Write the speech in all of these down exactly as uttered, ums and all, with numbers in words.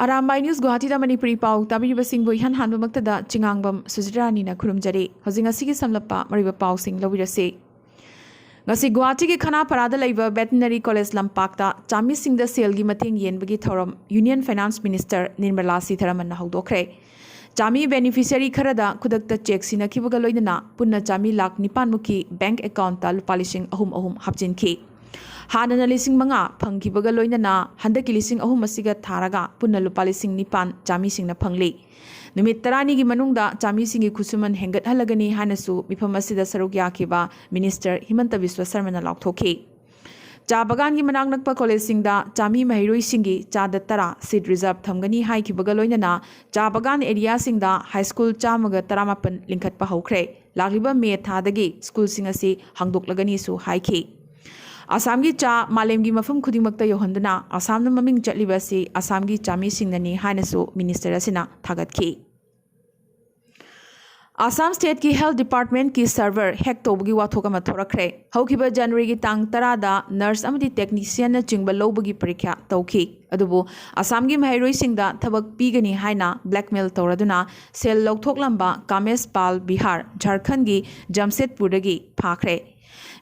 Arambai news ꯒꯨꯋꯥꯍꯥꯇꯤꯗ Manipuri ꯄꯥꯎ ꯇꯥꯕꯤꯔꯤꯕꯁꯤꯡꯕꯨ ꯏꯍꯥꯟ ꯍꯥꯟꯕꯃꯛꯇꯗ ꯆꯤꯉꯥꯡꯕꯝ ꯁꯨꯖꯤꯠ ꯔꯥꯅꯤꯅ ꯈꯨꯔꯨꯝꯖꯔꯤ꯫ ꯍꯧꯖꯤꯛ ꯉꯁꯤꯒꯤ ꯁꯝꯂꯞꯄ ꯃꯔꯨꯑꯣꯏꯕ ꯄꯥꯎꯁꯤꯡ ꯂꯧꯕꯤꯔꯁꯤ꯫ ꯉꯁꯤ ꯒꯨꯋꯥꯍꯥꯇꯤꯒꯤ ꯈꯅꯥꯄꯥꯔꯥꯗ ꯂꯩꯕ ꯚꯦꯇꯤꯅꯔꯤ ꯀꯣꯂꯦꯖ ꯂꯝꯄꯥꯛꯇ ꯆꯥꯃꯤꯁꯤꯡꯗ ꯁꯦꯜꯒꯤ ꯃꯇꯦꯡ ꯌꯦꯟꯕꯒꯤ ꯊꯧꯔꯝ ꯌꯨꯅꯤꯌꯟ ꯐꯥꯏꯅꯥꯟꯁ ꯃꯤꯅꯤꯁꯇꯔ ꯅꯤꯔꯃꯂꯥ ꯁꯤꯊꯥꯔꯥꯃꯟꯅ ꯍꯧꯗꯣꯛꯈ꯭ꯔꯦ꯫ ꯆꯥꯃꯤ ꯕꯦꯅꯤꯐꯤꯁꯤꯌꯔꯤ ꯈꯔꯗ ꯈꯨꯗꯛꯇ ꯆꯦꯛ ꯁꯤꯟꯅꯈꯤꯕꯒ ꯂꯣꯏꯅꯅ ꯄꯨꯟꯅ ꯆꯥꯃꯤ ꯂꯥꯈ ꯅꯤꯄꯥꯟ ꯃꯨꯛꯀꯤ ꯕꯦꯡꯛ ꯑꯦꯀꯥꯎꯟꯠꯇ ꯂꯨꯄꯥ ꯂꯤꯁꯤꯡ ꯑꯍꯨꯝ ꯑꯍꯨꯝ ꯍꯥꯞꯆꯤꯟꯈꯤ꯫ ꯍꯥꯟꯅꯅ ꯂꯤꯁꯤꯡ ꯃꯉꯥ ꯐꯪꯈꯤꯕꯒ ꯂꯣꯏꯅꯅ ꯍꯟꯗꯛꯀꯤ ꯂꯤꯁꯤꯡ ꯑꯍꯨꯝ ꯑꯁꯤꯒ ꯊꯥꯔꯒ ꯄꯨꯟꯅ ꯂꯨꯄꯥ ꯂꯤꯁꯤꯡ ꯅꯤꯄꯥꯟ ꯆꯥꯃꯤꯁꯤꯡꯅ ꯐꯪꯂꯤ꯫ ꯅꯨꯃꯤꯠ ꯇꯔꯥꯅꯤꯒꯤ ꯃꯅꯨꯡꯗ ꯆꯥꯃꯤꯁꯤꯡꯒꯤ ꯈꯨꯠꯁꯨꯃꯟ ꯍꯦꯟꯒꯠꯍꯜꯂꯒꯅꯤ ꯍꯥꯏꯅꯁꯨ ꯃꯤꯐꯝ ꯑꯁꯤꯗ ꯁꯔꯨꯛ ꯌꯥꯈꯤꯕ ꯃꯤꯅꯤꯁꯇꯔ ꯍꯤꯃꯟꯇ ꯕꯤꯁ꯭ꯋ ꯁꯔꯃꯅ ꯂꯥꯎꯊꯣꯛꯈꯤ꯫ ꯆꯥ ꯕꯒꯥꯟꯒꯤ ꯃꯅꯥꯛ ꯅꯛꯄ ꯀꯣꯂꯦꯖꯁꯤꯡꯗ ꯆꯥꯃꯤ ꯃꯍꯩꯔꯣꯏꯁꯤꯡꯒꯤ ꯆꯥꯗ ꯇꯔꯥ ꯁꯤꯠ ꯔꯤꯖꯥꯔꯚ ꯊꯝꯒꯅꯤ ꯍꯥꯏꯈꯤꯕꯒ ꯂꯣꯏꯅꯅ ꯆꯥ ꯕꯒꯥꯟ ꯑꯦꯔꯤꯌꯥꯁꯤꯡꯗ ꯍꯥꯏ ꯁ꯭ꯀꯨꯜ ꯆꯥꯝꯃꯒ ꯇꯔꯥꯃꯥꯄꯟ ꯂꯤꯡꯈꯠꯄ ꯍꯧꯈ꯭ꯔꯦ꯫ ꯂꯥꯛꯂꯤꯕ ꯃꯦ ꯊꯥꯗꯒꯤ ꯁ꯭ꯀꯨꯜꯁꯤꯡ ꯑꯁꯤ ꯍꯥꯡꯗꯣꯛꯂꯒꯅꯤꯁꯨ ꯍꯥꯏꯈꯤ꯫ ꯑꯁꯥꯝꯒꯤ ꯆꯥ ꯃꯥꯂꯦꯝꯒꯤ ꯃꯐꯝ ꯈꯨꯗꯤꯡꯃꯛꯇ ꯌꯧꯍꯟꯗꯨꯅ ꯑꯁꯥꯝꯅ ꯃꯃꯤꯡ ꯆꯠꯂꯤꯕ ꯑꯁꯤ ꯑꯁꯥꯝꯒꯤ ꯆꯥꯃꯤꯁꯤꯡꯅꯅꯤ ꯍꯥꯏꯅꯁꯨ ꯃꯤꯅꯤꯁꯇꯔ ꯑꯁꯤꯅ ꯊꯥꯒꯠꯈꯤ꯫ ꯑꯁꯥꯝ ꯁ꯭ꯇꯦꯠꯀꯤ ꯍꯦꯜꯊ ꯗꯤꯄꯥꯔꯠꯃꯦꯟꯠꯀꯤ ꯁꯔꯚꯔ ꯍꯦꯛ ꯇꯧꯕꯒꯤ ꯋꯥꯊꯣꯛ ꯑꯃ ꯊꯣꯔꯛꯈ꯭ꯔꯦ꯫ ꯍꯧꯈꯤꯕ ꯖꯅꯋꯥꯔꯤꯒꯤ ꯇꯥꯡ ꯇꯔꯥꯗ ꯅꯔꯁ ꯑꯃꯗꯤ ꯇꯦꯛꯅꯤꯁꯤꯌꯟꯅꯆꯤꯡꯕ ꯂꯧꯕꯒꯤ ꯄꯔꯤꯈ꯭ꯌꯥ ꯇꯧꯈꯤ꯫ ꯑꯗꯨꯕꯨ ꯑꯁꯥꯝꯒꯤ ꯃꯍꯩꯔꯣꯏꯁꯤꯡꯗ ꯊꯕꯛ ꯄꯤꯒꯅꯤ ꯍꯥꯏꯅ ꯕ꯭ꯂꯦꯛꯃꯦꯜ ꯇꯧꯔꯗꯨꯅ ꯁꯦꯜ ꯂꯧꯊꯣꯛꯂꯝꯕ ꯀꯥꯃꯦꯁ ꯄꯥꯜ ꯕꯤꯍꯥꯔ, ꯖꯥꯔꯈꯟꯒꯤ ꯖꯝꯁꯦꯗꯄꯨꯔꯗꯒꯤ ꯐꯥꯈ꯭ꯔꯦ꯫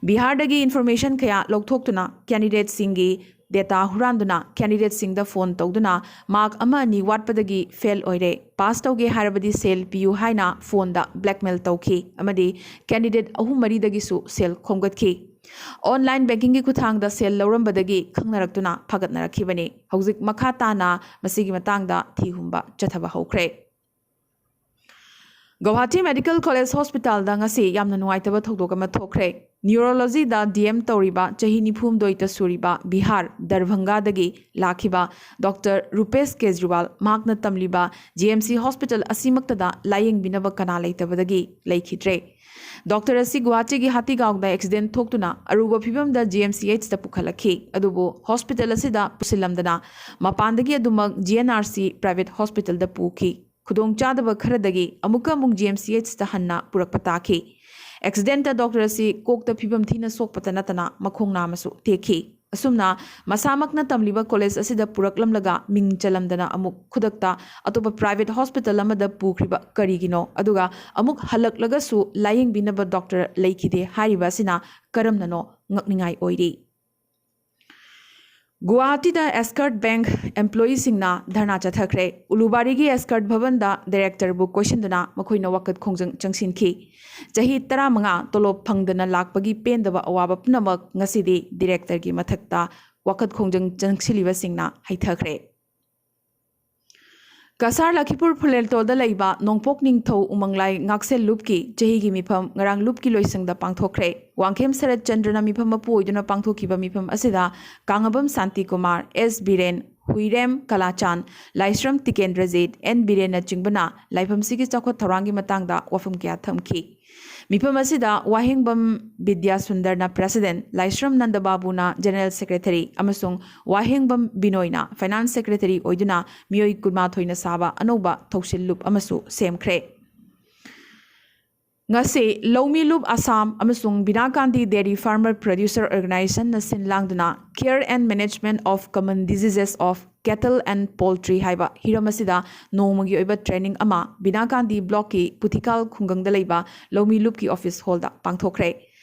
ꯕꯤꯍꯥꯔꯗꯒꯤ ꯏꯟꯐꯣꯔꯃꯦꯁꯟ ꯀꯌꯥ ꯂꯧꯊꯣꯛꯇꯨꯅ ꯀꯦꯟꯗꯤꯗꯦꯠꯁꯤꯡꯒꯤ ꯗꯦꯇꯥ ꯍꯨꯔꯥꯟꯗꯨꯅ ꯀꯦꯟꯗꯤꯗꯦꯠꯁꯤꯡꯗ ꯐꯣꯟ ꯇꯧꯗꯨꯅ ꯃꯥꯔꯛ ꯑꯃ ꯑꯅꯤ ꯋꯥꯠꯄꯗꯒꯤ ꯐꯦꯜ ꯑꯣꯏꯔꯦ, ꯄꯥꯁ ꯇꯧꯒꯦ ꯍꯥꯏꯔꯕꯗꯤ ꯁꯦꯜ ꯄꯤꯌꯨ ꯍꯥꯏꯅ ꯐꯣꯟꯗ ꯕ꯭ꯂꯦꯛꯃꯦꯜ ꯇꯧꯈꯤ ꯑꯃꯗꯤ ꯀꯦꯟꯗꯤꯗꯦꯠ ꯑꯍꯨꯝ ꯃꯔꯤꯗꯒꯤꯁꯨ ꯁꯦꯜ ꯈꯣꯝꯒꯠꯈꯤ꯫ ꯑꯣꯟꯂꯥꯏꯟ ꯕꯦꯡꯀꯤꯡꯒꯤ ꯈꯨꯠꯊꯥꯡꯗ ꯁꯦꯜ ꯂꯧꯔꯝꯕꯗꯒꯤ ꯈꯪꯅꯔꯛꯇꯨꯅ ꯐꯥꯒꯠꯅꯔꯛꯈꯤꯕꯅꯤ꯫ ꯍꯧꯖꯤꯛ ꯃꯈꯥ ꯇꯥꯅ ꯃꯁꯤꯒꯤ ꯃꯇꯥꯡꯗ ꯊꯤꯍꯨꯝꯕ ꯆꯠꯊꯕ ꯍꯧꯈ꯭ꯔꯦ꯫ ꯒꯧꯍꯥꯇꯤ ꯃꯦꯗꯤꯀꯦꯜ ꯀꯣꯂꯦꯖ ꯍꯣꯁꯄꯤꯇꯥꯜꯗ ꯉꯁꯤ ꯌꯥꯝꯅ ꯅꯨꯡꯉꯥꯏꯇꯕ ꯊꯧꯗꯣꯛ ꯑꯃ ꯊꯣꯛꯈ꯭ꯔꯦ꯫ ꯅ꯭ꯌꯨꯔꯣꯂꯣꯖꯤꯗ ꯗꯤ ꯑꯦꯝ ꯇꯧꯔꯤꯕ ꯆꯍꯤ ꯅꯤꯐꯨꯍꯨꯝꯗꯣꯏꯇ ꯁꯨꯔꯤꯕ ꯕꯤꯍꯥꯔ, ꯗꯔꯚꯪꯒꯥꯗꯒꯤ ꯂꯥꯛꯈꯤꯕ ꯗꯣꯛꯇꯔ ꯔꯨꯄꯦꯁ ꯀꯦꯖ꯭ꯔꯤꯋꯥꯜ ꯃꯍꯥꯛꯅ ꯇꯝꯂꯤꯕ ꯖꯤ ꯑꯦꯝ ꯁꯤ ꯍꯣꯁꯄꯤꯇꯥꯜ ꯑꯁꯤꯃꯛꯇꯗ ꯂꯥꯌꯦꯡꯕꯤꯅꯕ ꯀꯅꯥ ꯂꯩꯇꯕꯗꯒꯤ ꯂꯩꯈꯤꯗ꯭ꯔꯦ꯫ ꯗꯣꯛꯇꯔ ꯑꯁꯤ ꯒꯨꯋꯥꯍꯥꯇꯤꯒꯤ ꯍꯥꯇꯤꯒꯥꯎꯗ ꯑꯦꯛꯁꯤꯗꯦꯟꯠ ꯊꯣꯛꯇꯨꯅ ꯑꯔꯨꯕ ꯐꯤꯚꯝꯗ ꯖꯤ ꯑꯦꯝ ꯁꯤ ꯑꯩꯆꯇ ꯄꯨꯈꯠꯂꯛꯈꯤ꯫ ꯑꯗꯨꯕꯨ ꯍꯣꯁꯄꯤꯇꯥꯜ ꯑꯁꯤꯗ ꯄꯨꯁꯤꯜꯂꯝꯗꯅ ꯃꯄꯥꯟꯗꯒꯤ ꯑꯗꯨꯃꯛ G N R C private ꯍꯣꯁꯄꯤꯇꯥꯜꯗ ꯄꯨꯈꯤ꯫ ꯈꯨꯗꯣꯡꯆꯥꯗꯕ ꯈꯔꯗꯒꯤ ꯑꯃꯨꯛꯀ ꯑꯃꯨꯛ ꯖꯤ ꯑꯦꯝ ꯁꯤ ꯑꯩꯆꯇ ꯍꯟꯅ ꯄꯨꯔꯛꯄ ꯇꯥꯈꯤ꯫ ꯑꯦꯛꯁꯤꯗꯦꯟꯠꯇ ꯗꯣꯛꯇꯔ ꯑꯁꯤ ꯀꯣꯛꯇ ꯐꯤꯚꯝ ꯊꯤꯅ ꯁꯣꯛꯄꯇ ꯅꯠꯇꯅ ꯃꯈꯣꯡ ꯅꯥꯝꯃꯁꯨ ꯇꯦꯛꯈꯤ꯫ ꯑꯁꯨꯝꯅ ꯃꯁꯥꯃꯛꯅ ꯇꯝꯂꯤꯕ ꯀꯣꯂꯦꯖ ꯑꯁꯤꯗ ꯄꯨꯔꯛꯂꯝꯂꯒ ꯃꯤꯡ ꯆꯜꯂꯝꯗꯅ ꯑꯃꯨꯛ ꯈꯨꯗꯛꯇ ꯑꯇꯣꯞꯄ ꯄ꯭ꯔꯥꯏꯚꯦꯠ ꯍꯣꯁꯄꯤꯇꯥꯜ ꯑꯃꯗ ꯄꯨꯈ꯭ꯔꯤꯕ ꯀꯔꯤꯒꯤꯅꯣ? ꯑꯗꯨꯒ ꯑꯃꯨꯛ ꯍꯜꯂꯛꯂꯒꯁꯨ ꯂꯥꯌꯦꯡꯕꯤꯅꯕ ꯗꯣꯛꯇꯔ ꯂꯩꯈꯤꯗꯦ ꯍꯥꯏꯔꯤꯕ ꯑꯁꯤꯅ ꯀꯔꯝꯅꯅꯣ ꯉꯛꯅꯤꯡꯉꯥꯏ ꯑꯣꯏꯔꯤ꯫ ꯒꯨꯋꯥꯍꯥꯇꯤꯗ ꯑꯦꯁꯀꯔꯠ ꯕꯦꯡꯛ ꯑꯦꯝꯄ꯭ꯂꯣꯌꯤꯁꯤꯡꯅ ꯙꯔꯅꯥ ꯆꯠꯊꯈ꯭ꯔꯦ꯫ ꯎꯂꯨꯕꯥꯔꯤꯒꯤ ꯑꯦꯁꯀꯔꯠ ꯚꯕꯟꯗ ꯗꯥꯏꯔꯦꯛꯇꯔꯕꯨ ꯀꯣꯏꯁꯤꯟꯗꯨꯅ ꯃꯈꯣꯏꯅ ꯋꯥꯀꯠ ꯈꯣꯡꯖꯪ ꯆꯪꯁꯤꯟꯈꯤ꯫ ꯆꯍꯤ ꯇꯔꯥꯃꯉꯥ ꯇꯣꯂꯣꯞ ꯐꯪꯗꯅ ꯂꯥꯛꯄꯒꯤ ꯄꯦꯟꯗꯕ ꯑꯋꯥꯕ ꯄꯨꯝꯅꯃꯛ ꯉꯁꯤꯗꯤ ꯗꯥꯏꯔꯦꯛꯇꯔꯒꯤ ꯃꯊꯛꯇ ꯋꯥꯀꯠ ꯈꯣꯡꯖꯪ ꯆꯪꯁꯤꯜꯂꯤꯕꯁꯤꯡꯅ ꯍꯩꯊꯈ꯭ꯔꯦ꯫ ꯀꯁꯥꯔ ꯂꯈꯤꯄꯨꯔ ꯐꯨꯂꯦꯜꯇꯣꯜꯗ ꯂꯩꯕ ꯅꯣꯡꯄꯣꯛ ꯅꯤꯡꯊꯧ ꯎꯃꯪꯂꯥꯏ ꯉꯥꯛꯁꯦꯜ ꯂꯨꯞꯀꯤ ꯆꯍꯤꯒꯤ ꯃꯤꯐꯝ ꯉꯔꯥꯡ ꯂꯨꯞꯀꯤ ꯂꯣꯏꯁꯪꯗ ꯄꯥꯡꯊꯣꯛꯈ꯭ꯔꯦ꯫ ꯋꯥꯡꯈꯦꯝ ꯁꯔꯠ ꯆꯟꯗ꯭ꯔꯅ ꯃꯤꯐꯝ ꯃꯄꯨ ꯑꯣꯏꯗꯨꯅ ꯄꯥꯡꯊꯣꯛꯈꯤꯕ ꯃꯤꯐꯝ ꯑꯁꯤꯗ ꯀꯥꯉꯕꯝ ꯁꯥꯟꯇꯤ ꯀꯨꯃꯥꯔ, ꯑꯦꯁ ꯕꯤꯔꯦꯟ, ꯍꯨꯏꯔꯦꯝ ꯀꯂꯥꯆꯥꯟ, ꯂꯥꯏꯁ꯭ꯔꯝ ꯇꯤꯀꯦꯟꯗ꯭ꯔꯖꯤꯠ, ꯑꯦꯟ ꯕꯤꯔꯦꯟꯅꯆꯤꯡꯕꯅ ꯂꯥꯏꯐꯝꯁꯤꯒꯤ ꯆꯥꯎꯈꯠ ꯊꯧꯔꯥꯡꯒꯤ ꯃꯇꯥꯡꯗ ꯋꯥꯐꯝ ꯀꯌꯥ ꯊꯝꯈꯤ꯫ ꯃꯤꯐꯝ ꯑꯁꯤꯗ ꯋꯥꯍꯦꯡꯕꯝ ꯕꯤꯗ꯭ꯌꯥꯁꯨꯟꯗꯔꯅ ꯄ꯭ꯔꯦꯁꯤꯗꯦꯟꯠ, ꯂꯥꯏꯁ꯭ꯔꯝ ꯅꯟꯗꯕꯥꯕꯨꯅ ꯖꯦꯅꯔꯦꯜ ꯁꯦꯀ꯭ꯔꯦꯇꯔꯤ ꯑꯃꯁꯨꯡ ꯋꯥꯍꯦꯡꯕꯝ ꯕꯤꯅꯣꯏꯅ ꯐꯥꯏꯅꯥꯟꯁ ꯁꯦꯀ꯭ꯔꯦꯇꯔꯤ ꯑꯣꯏꯗꯨꯅ ꯃꯤꯑꯣꯏ ꯀꯨꯟꯃꯥꯊꯣꯏꯅ ꯁꯥꯕ ꯑꯅꯧꯕ ꯊꯧꯁꯤꯜ ꯂꯨꯞ ꯑꯃꯁꯨ ꯁꯦꯝꯈ꯭ꯔꯦ꯫ ꯉꯁꯤ ꯂꯧꯃꯤ ꯂꯨꯞ ꯑꯁꯥꯝ ꯑꯃꯁꯨꯡ ꯕꯤꯅꯥꯀꯥꯟꯗꯤ ꯗꯦꯔꯤ ꯐꯥꯔꯃꯔ ꯄ꯭ꯔꯣꯗ꯭ꯌꯨꯁꯔ ꯑꯣꯔꯒꯅꯥꯏꯖꯦꯁꯟꯅ ꯁꯤꯟ ꯂꯥꯡꯗꯨꯅ Care and Management of Common Diseases of Cattle and Poultry ꯍꯥꯏꯕ ꯍꯤꯔꯝ ꯑꯁꯤꯗ ꯅꯣꯡꯃꯒꯤ ꯑꯣꯏꯕ ꯇ꯭ꯔꯦꯅꯤꯡ ꯑꯃ ꯕꯤꯅꯥꯀꯥꯟꯗꯤ ꯕ꯭ꯂꯣꯛꯀꯤ ꯄꯨꯊꯤꯀꯥꯜ ꯈꯨꯡꯒꯪꯗ ꯂꯩꯕ ꯂꯧꯃꯤ ꯂꯨꯞꯀꯤ ꯑꯣꯐꯤꯁ ꯍꯣꯜꯗ ꯄꯥꯡꯊꯣꯛꯈ꯭ꯔꯦ꯫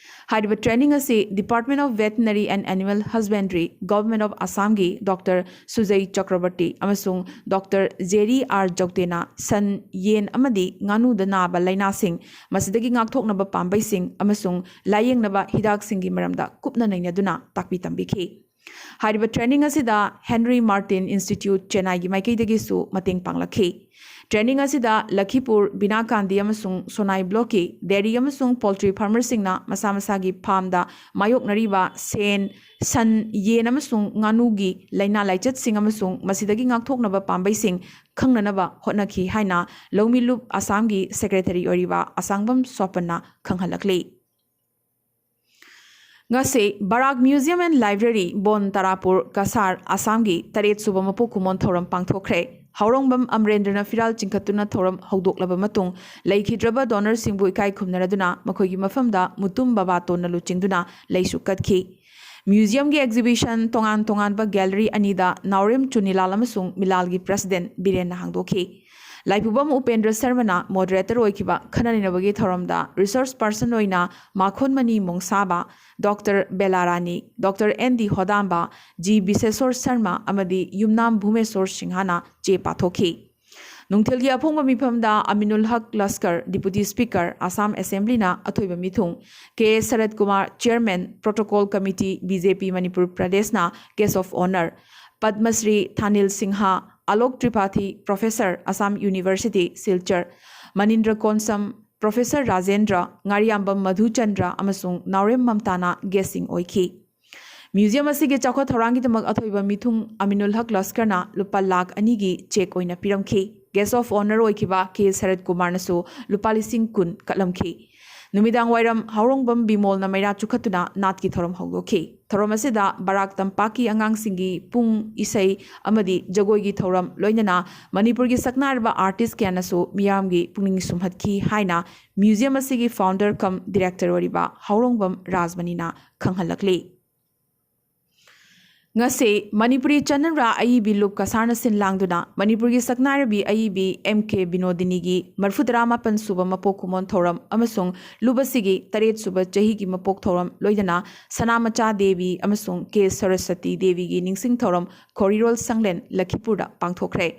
ꯍꯥꯏꯔꯤꯕ ꯇ꯭ꯔꯦꯅꯤꯡ ꯑꯁꯤ Department of Veterinary and Animal Husbandry, Government of Assamꯒꯤ ꯗꯣꯛꯇꯔ ꯁꯨꯖꯩ ꯆꯀ꯭ꯔꯕꯔꯇꯤ ꯑꯃꯁꯨꯡ ꯗꯣꯛꯇꯔ ꯖꯦꯔꯤ ꯑꯥꯔ ꯖꯧꯇꯦꯅ ꯁꯟ, ꯌꯦꯟ ꯑꯃꯗꯤ ꯉꯥꯅꯨꯗ ꯅꯥꯕ ꯂꯥꯏꯅꯥꯁꯤꯡ, ꯃꯁꯤꯗꯒꯤ ꯉꯥꯛꯊꯣꯛꯅꯕ ꯄꯥꯝꯕꯩꯁꯤꯡ ꯑꯃꯁꯨꯡ ꯂꯥꯌꯦꯡꯅꯕ ꯍꯤꯗꯥꯛꯁꯤꯡꯒꯤ ꯃꯔꯝꯗ ꯀꯨꯞꯅ ꯅꯩꯅꯗꯨꯅ ꯇꯥꯛꯄꯤ ꯇꯝꯕꯤꯈꯤ꯫ ꯍꯥꯏꯔꯤꯕ ꯇ꯭ꯔꯦꯅꯤꯡ ꯑꯁꯤꯗ ꯍꯦꯟꯔꯤ ꯃꯥꯔꯇꯤꯟ ꯏꯟꯁꯇꯤꯇ꯭ꯌꯨꯠ ꯆꯦꯟꯅꯥꯏꯒꯤ ꯃꯥꯏꯀꯩꯗꯒꯤꯁꯨ ꯃꯇꯦꯡ ꯄꯥꯡꯂꯛꯈꯤ꯫ ꯇ꯭ꯔꯦꯅꯤꯡ ꯑꯁꯤꯗ ꯂꯈꯤꯄꯨꯔ, ꯕꯤꯅꯥꯀꯥꯟꯗꯤ ꯑꯃꯁꯨꯡ ꯁꯣꯅꯥꯏ ꯕ꯭ꯂꯣꯛꯀꯤ ꯗꯦꯔꯤ ꯑꯃꯁꯨꯡ ꯄꯣꯜꯇ꯭ꯔꯤ ꯐꯥꯔꯃꯔꯁꯤꯡꯅ ꯃꯁꯥ ꯃꯁꯥꯒꯤ ꯐꯥꯔꯝꯗ ꯃꯥꯌꯣꯛꯅꯔꯤꯕ ꯁꯦꯟ, ꯁꯟ, ꯌꯦꯟ ꯑꯃꯁꯨꯡ ꯉꯥꯅꯨꯒꯤ ꯂꯥꯏꯅꯥ ꯂꯥꯏꯆꯠꯁꯤꯡ ꯑꯃꯁꯨꯡ ꯃꯁꯤꯗꯒꯤ ꯉꯥꯛꯊꯣꯛꯅꯕ ꯄꯥꯝꯕꯩꯁꯤꯡ ꯈꯪꯅꯅꯕ ꯍꯣꯠꯅꯈꯤ ꯍꯥꯏꯅ ꯂꯧꯃꯤ ꯂꯨꯞ ꯑꯁꯥꯝꯒꯤ ꯁꯦꯀ꯭ꯔꯦꯇꯔꯤ ꯑꯣꯏꯔꯤꯕ ꯑꯁꯥꯡꯕꯝ ꯁꯣꯄꯟꯅ ꯈꯪꯍꯜꯂꯛꯂꯤ꯫ ꯉꯁꯤ ꯕꯔꯥꯛ ꯃ꯭ꯌꯨꯖꯤꯌꯝ ꯑꯦꯟ ꯂꯥꯏꯕ꯭ꯔꯦꯔꯤ, ꯕꯣꯟ ꯇꯔꯥꯄꯨꯔ, ꯀꯁꯥꯔ, ꯑꯁꯥꯝꯒꯤ ꯇꯔꯦꯠ ꯁꯨꯕ ꯃꯄꯣꯛ ꯀꯨꯝꯑꯣꯟ ꯊꯧꯔꯝ ꯄꯥꯡꯊꯣꯛꯈ꯭ꯔꯦ꯫ ꯍꯥꯎꯔꯣꯡꯕꯝ ꯑꯃꯔꯦꯟꯗ꯭ꯔꯅ ꯐꯤꯔꯥꯜ ꯆꯤꯡꯈꯠꯇꯨꯅ ꯊꯧꯔꯝ ꯍꯧꯗꯣꯛꯂꯕ ꯃꯇꯨꯡ, ꯂꯩꯈꯤꯗ꯭ꯔꯕ ꯗꯣꯅꯔꯁꯤꯡꯕꯨ ꯏꯀꯥꯏ ꯈꯨꯝꯅꯔꯗꯨꯅ ꯃꯈꯣꯏꯒꯤ ꯃꯐꯝꯗ ꯃꯨꯇꯨꯝ ꯕꯕꯥꯇꯣꯟꯅ ꯂꯨꯆꯤꯡꯗꯨꯅ ꯂꯩꯁꯨ ꯀꯠꯈꯤ꯫ ꯃ꯭ꯌꯨꯖꯤꯌꯝꯒꯤ ꯑꯦꯛꯖꯤꯕꯤꯁꯟ ꯇꯣꯉꯥꯟ ꯇꯣꯉꯥꯟꯕ ꯒꯦꯂꯔꯤ ꯑꯅꯤꯗ ꯅꯥꯎꯔꯦꯝ ꯆꯨꯅꯤꯂꯥꯜ ꯑꯃꯁꯨꯡ ꯃꯤꯂꯥꯜꯒꯤ ꯄ꯭ꯔꯦꯁꯤꯗꯦꯟꯠ ꯕꯤꯔꯦꯟꯅ ꯍꯥꯡꯗꯣꯛꯈꯤ꯫ ꯂꯥꯏꯄꯨꯕꯝ ꯎꯄꯦꯟꯗ꯭ꯔ ꯁꯔꯃꯅ ꯃꯣꯗꯔꯦꯇꯔ ꯑꯣꯏꯈꯤꯕ ꯈꯟꯅ ꯅꯩꯅꯕꯒꯤ ꯊꯧꯔꯝꯗ ꯔꯤꯁꯣꯔꯁ ꯄꯔꯁꯟ ꯑꯣꯏꯅ ꯃꯥꯈꯣꯟꯃꯅꯤ ꯃꯣꯡꯁꯥꯕ, ꯗꯣꯛꯇꯔ ꯕꯦꯂꯥꯔꯥꯅꯤ, ꯗꯣꯛꯇꯔ ꯑꯦꯟ ꯗꯤ ꯍꯣꯗꯥꯝꯕ, ꯖꯤ ꯕꯤꯁꯦꯁꯣꯔ ꯁꯔꯃ ꯑꯃꯗꯤ ꯌꯨꯝꯅꯥꯝ ꯚꯨꯃꯦꯁꯣꯔ ꯁꯤꯡꯍꯅ ꯆꯦ ꯄꯥꯊꯣꯛꯈꯤ꯫ ꯅꯨꯡꯊꯤꯜꯒꯤ ꯑꯐꯣꯡꯕ ꯃꯤꯐꯝꯗ ꯑꯃꯤꯅꯨꯜ ꯍꯛ ꯂꯁꯀꯔ, ꯗꯤꯄꯨꯇꯤ ꯁ꯭ꯄꯤꯀꯔ, ꯑꯁꯥꯝ ꯑꯦꯁꯦꯝꯕ꯭ꯂꯤꯅ ꯑꯊꯣꯏꯕ ꯃꯤꯊꯨꯡ, K Sarat Kumar, chairman, protocol committee, B J P Manipur ꯄ꯭ꯔꯗꯦꯁꯅ guest of honour, Padmashri Thanil Singh, Alok Tripathi, professor, Assam University, Silchar, Manindra Konsam, professor Rajendra, Ngariyambam Madhuchandra ꯑꯃꯁꯨꯡ ꯅꯥꯎꯔꯦꯝ ꯃꯝꯇꯥꯅ ꯒꯦꯁꯁꯤꯡ ꯑꯣꯏꯈꯤ꯫ ꯃ꯭ꯌꯨꯖꯤꯌꯝ ꯑꯁꯤꯒꯤ ꯆꯥꯎꯈꯠ ꯊꯧꯔꯥꯡꯒꯤꯗꯃꯛ ꯑꯊꯣꯏꯕ ꯃꯤꯊꯨꯡ ꯑꯃꯤꯅꯨꯜ ꯍꯛ ꯂꯁꯀꯔꯅ ꯂꯨꯄꯥ ꯂꯥꯈ ꯑꯅꯤꯒꯤ ꯆꯦꯛ ꯑꯣꯏꯅ ꯄꯤꯔꯝꯈꯤ꯫ ꯒꯦꯁ ꯑꯣꯐ ꯑꯣꯅꯔ ꯑꯣꯏꯈꯤꯕ ꯀꯦ ꯁꯔꯠ ꯀꯨꯃꯥꯔꯅꯁꯨ ꯂꯨꯄꯥ ꯂꯤꯁꯤꯡ ꯀꯨꯟ ꯀꯠꯂꯝꯈꯤ꯫ ꯅꯨꯃꯤꯗꯥꯡ ꯋꯥꯏꯔꯝ ꯍꯥꯎꯔꯣꯡꯕꯝ ꯕꯤꯃꯣꯜꯅ ꯃꯩꯔꯥ ꯆꯨꯈꯠꯇꯨꯅ ꯅꯥꯠꯀꯤ ꯊꯧꯔꯝ ꯍꯧꯗꯣꯛꯈꯤ꯫ ꯊꯧꯔꯝ ꯑꯁꯤꯗ ꯕꯔꯥꯛ ꯇꯝꯄꯥꯛꯀꯤ ꯑꯉꯥꯡꯁꯤꯡꯒꯤ ꯄꯨꯡ ꯏꯁꯩ ꯑꯃꯗꯤ ꯖꯒꯣꯏꯒꯤ ꯊꯧꯔꯝ, ꯂꯣꯏꯅꯅ ꯃꯅꯤꯄꯨꯔꯒꯤ ꯁꯛꯅꯥꯏꯔꯕ ꯑꯥꯔꯇꯤꯁ ꯀꯌꯥꯅꯁꯨ ꯃꯤꯌꯥꯝꯒꯤ ꯄꯨꯛꯅꯤꯡ ꯁꯨꯝꯍꯠꯈꯤ ꯍꯥꯏꯅ ꯃ꯭ꯌꯨꯖꯤꯌꯝ ꯑꯁꯤꯒꯤ ꯐꯥꯎꯟꯗꯔ ꯀꯝ ꯗꯤꯔꯦꯛꯇꯔ ꯑꯣꯏꯔꯤꯕ ꯍꯥꯎꯔꯣꯡꯕꯝ ꯔꯥꯖꯃꯅꯤꯅ ꯈꯪꯍꯜꯂꯛꯂꯤ꯫ ꯉꯁꯤ ꯃꯅꯤꯄꯨꯔꯤ ꯆꯠꯅꯔꯥ ꯑꯏꯕꯤ ꯂꯨꯞ ꯀꯁꯥꯔꯅ ꯁꯤꯟ ꯂꯥꯡꯗꯨꯅ ꯃꯅꯤꯄꯨꯔꯒꯤ ꯁꯛꯅꯥꯏꯔꯕꯤ ꯑꯏꯕꯤ ꯑꯦꯝ ꯀꯦ ꯕꯤꯅꯣꯗꯤꯅꯤꯒꯤ ꯃꯔꯐꯨ ꯇꯔꯥ ꯃꯥꯄꯟ ꯁꯨꯕ ꯃꯄꯣꯛ ꯀꯨꯝꯑꯣꯟ ꯊꯧꯔꯝ ꯑꯃꯁꯨꯡ ꯂꯨꯞ ꯑꯁꯤꯒꯤ ꯇꯔꯦꯠ ꯁꯨꯕ ꯆꯍꯤꯒꯤ ꯃꯄꯣꯛ ꯊꯧꯔꯝ, ꯂꯣꯏꯅꯅ ꯁꯅꯥꯃꯆꯥ ꯗꯦꯕꯤ ꯑꯃꯁꯨꯡ ꯀꯦ ꯁꯔꯁꯋꯇꯤ ꯗꯦꯕꯤꯒꯤ ꯅꯤꯡꯁꯤꯡ ꯊꯧꯔꯝ ꯈꯣꯔꯤꯔꯣꯜ ꯁꯪꯂꯦꯟ ꯂꯈꯤꯄꯨꯔꯗ ꯄꯥꯡꯊꯣꯛꯈ꯭ꯔꯦ꯫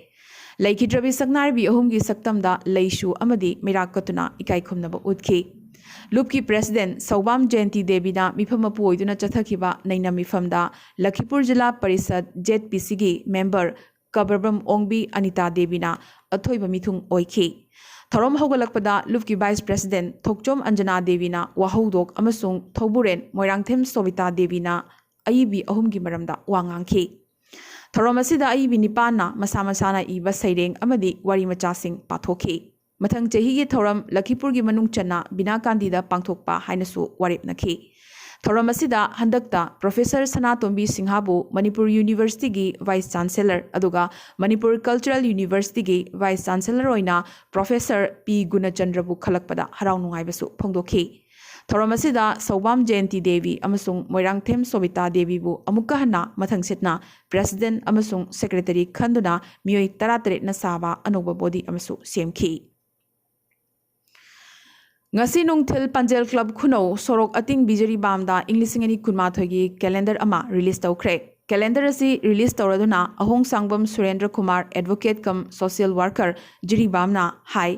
ꯂꯩꯈꯤꯗ꯭ꯔꯕꯤ ꯁꯛꯅꯥꯏꯔꯕꯤ ꯑꯍꯨꯝꯒꯤ ꯁꯛꯇꯝꯗ ꯂꯩꯁꯨ ꯑꯃꯗꯤ ꯃꯩꯔꯥꯛ ꯀꯠꯇꯨꯅ ꯏꯀꯥꯏ ꯈꯨꯝꯅꯕ ꯎꯠꯈꯤ꯫ ꯂꯨꯞꯀꯤ ꯄ꯭ꯔꯦꯁꯤꯗꯦꯟꯠ ꯁꯧꯕꯥꯝ ꯖꯌꯟꯇꯤ ꯗꯦꯕꯤꯅ ꯃꯤꯐꯝ ꯃꯄꯨ ꯑꯣꯏꯗꯨꯅ ꯆꯠꯊꯈꯤꯕ ꯅꯩꯅ ꯃꯤꯐꯝꯗ ꯂꯈꯤꯄꯨꯔ ꯖꯤꯂꯥ ꯄꯔꯤꯁꯠ, ꯖꯦꯠ ꯄꯤ ꯁꯤꯒꯤ ꯃꯦꯝꯕꯔ ꯀꯕꯔꯕꯝ ꯑꯣꯡꯕꯤ ꯑꯅꯤꯇꯥ ꯗꯦꯕꯤꯅ ꯑꯊꯣꯏꯕ ꯃꯤꯊꯨꯡ ꯑꯣꯏꯈꯤ꯫ ꯊꯧꯔꯝ ꯍꯧꯒꯠꯂꯛꯄꯗ ꯂꯨꯞꯀꯤ ꯚꯥꯏꯁ ꯄ꯭ꯔꯦꯁꯤꯗꯦꯟꯠ ꯊꯣꯛꯆꯣꯝ ꯑꯟꯖꯅꯥ ꯗꯦꯕꯤꯅ ꯋꯥꯍꯧꯗꯣꯛ ꯑꯃꯁꯨꯡ ꯊꯧꯕꯨꯔꯦꯟ ꯃꯣꯏꯔꯥꯡꯊꯦꯝ ꯁꯣꯕꯤꯇꯥ ꯗꯦꯕꯤꯅ ꯑꯏꯕꯤ ꯑꯍꯨꯝꯒꯤ ꯃꯔꯝꯗ ꯋꯥ ꯉꯥꯡꯈꯤ꯫ ꯊꯧꯔꯝ ꯑꯁꯤꯗ ꯑꯏꯕꯤ ꯅꯤꯄꯥꯟꯅ ꯃꯁꯥ ꯃꯁꯥꯅ ꯏꯕ ꯁꯩꯔꯦꯡ ꯑꯃꯗꯤ ꯋꯥꯔꯤ ꯃꯆꯥꯁꯤꯡ ꯄꯥꯊꯣꯛꯈꯤ꯫ ꯃꯊꯪ ꯆꯍꯤꯒꯤ ꯊꯧꯔꯝ ꯂꯈꯤꯄꯨꯔꯒꯤ ꯃꯅꯨꯡ ꯆꯟꯅ ꯕꯤꯅꯥ ꯀꯥꯟꯗꯤꯗ ꯄꯥꯡꯊꯣꯛꯄ ꯍꯥꯏꯅꯁꯨ ꯋꯥꯔꯦꯞꯅꯈꯤ꯫ ꯊꯧꯔꯝ ꯑꯁꯤꯗ ꯍꯟꯗꯛꯇ ꯄ꯭ꯔꯣꯐꯦꯁꯔ ꯁꯅꯥꯇꯣꯝꯕꯤ ꯁꯤꯡꯍꯕꯨ ꯃꯅꯤꯄꯨꯔ ꯌꯨꯅꯤꯚꯔꯁꯤꯇꯤꯒꯤ ꯚꯥꯏꯁ ꯆꯥꯟꯁꯦꯂꯔ ꯑꯗꯨꯒ ꯃꯅꯤꯄꯨꯔ ꯀꯜꯆꯔꯦꯜ ꯌꯨꯅꯤꯚꯔꯁꯤꯇꯤꯒꯤ ꯚꯥꯏꯁ ꯆꯥꯟꯁꯦꯂꯔ ꯑꯣꯏꯅ ꯄ꯭ꯔꯣꯐꯦꯁꯔ ꯄꯤ ꯒꯨꯅꯆꯟꯗ꯭ꯔꯕꯨ ꯈꯜꯂꯛꯄꯗ ꯍꯔꯥꯎ ꯅꯨꯡꯉꯥꯏꯕꯁꯨ ꯐꯣꯡꯗꯣꯛꯈꯤ꯫ ꯊꯧꯔꯝ ꯑꯁꯤꯗ ꯁꯧꯕꯥꯝ ꯖꯌꯟꯇꯤ ꯗꯦꯕꯤ ꯑꯃꯁꯨꯡ ꯃꯣꯏꯔꯥꯡꯊꯦꯝ ꯁꯣꯕꯤꯇꯥ ꯗꯦꯕꯤꯕꯨ ꯑꯃꯨꯛꯀ ꯍꯟꯅ ꯃꯊꯪ ꯁꯤꯠꯅ president ꯑꯃꯁꯨꯡ secretary ꯈꯟꯗꯨꯅ ꯃꯤꯑꯣꯏ ꯇꯔꯥꯇꯔꯦꯠꯅ ꯁꯥꯕ ꯑꯅꯧꯕ body ꯑꯃꯁꯨ ꯁꯦꯝꯈꯤ꯫ ꯉꯁꯤ ꯅꯨꯡꯊꯤꯜ ꯄꯥꯟꯖꯦꯜ club ꯈꯨꯅꯧ ꯁꯣꯔꯣꯛ ꯑꯇꯤꯡꯕꯤ ꯖꯤꯔꯤꯕꯥꯝꯗ ꯏꯪ ꯂꯤꯁꯤꯡ ꯑꯅꯤ ꯀꯨꯟꯃꯥꯊꯣꯏꯒꯤ calendar ꯑꯃ release ꯇꯧꯈ꯭ꯔꯦ꯫ Calendar ꯑꯁꯤ release ꯇꯧꯔꯗꯨꯅ ꯑꯍꯣꯡꯁꯥꯡꯕꯝ ꯁꯨꯔꯦꯟꯗ꯭ꯔ Kumar, advocate cum social worker, ꯖꯤꯔꯤꯕꯥꯝꯅ ꯍꯥꯏ,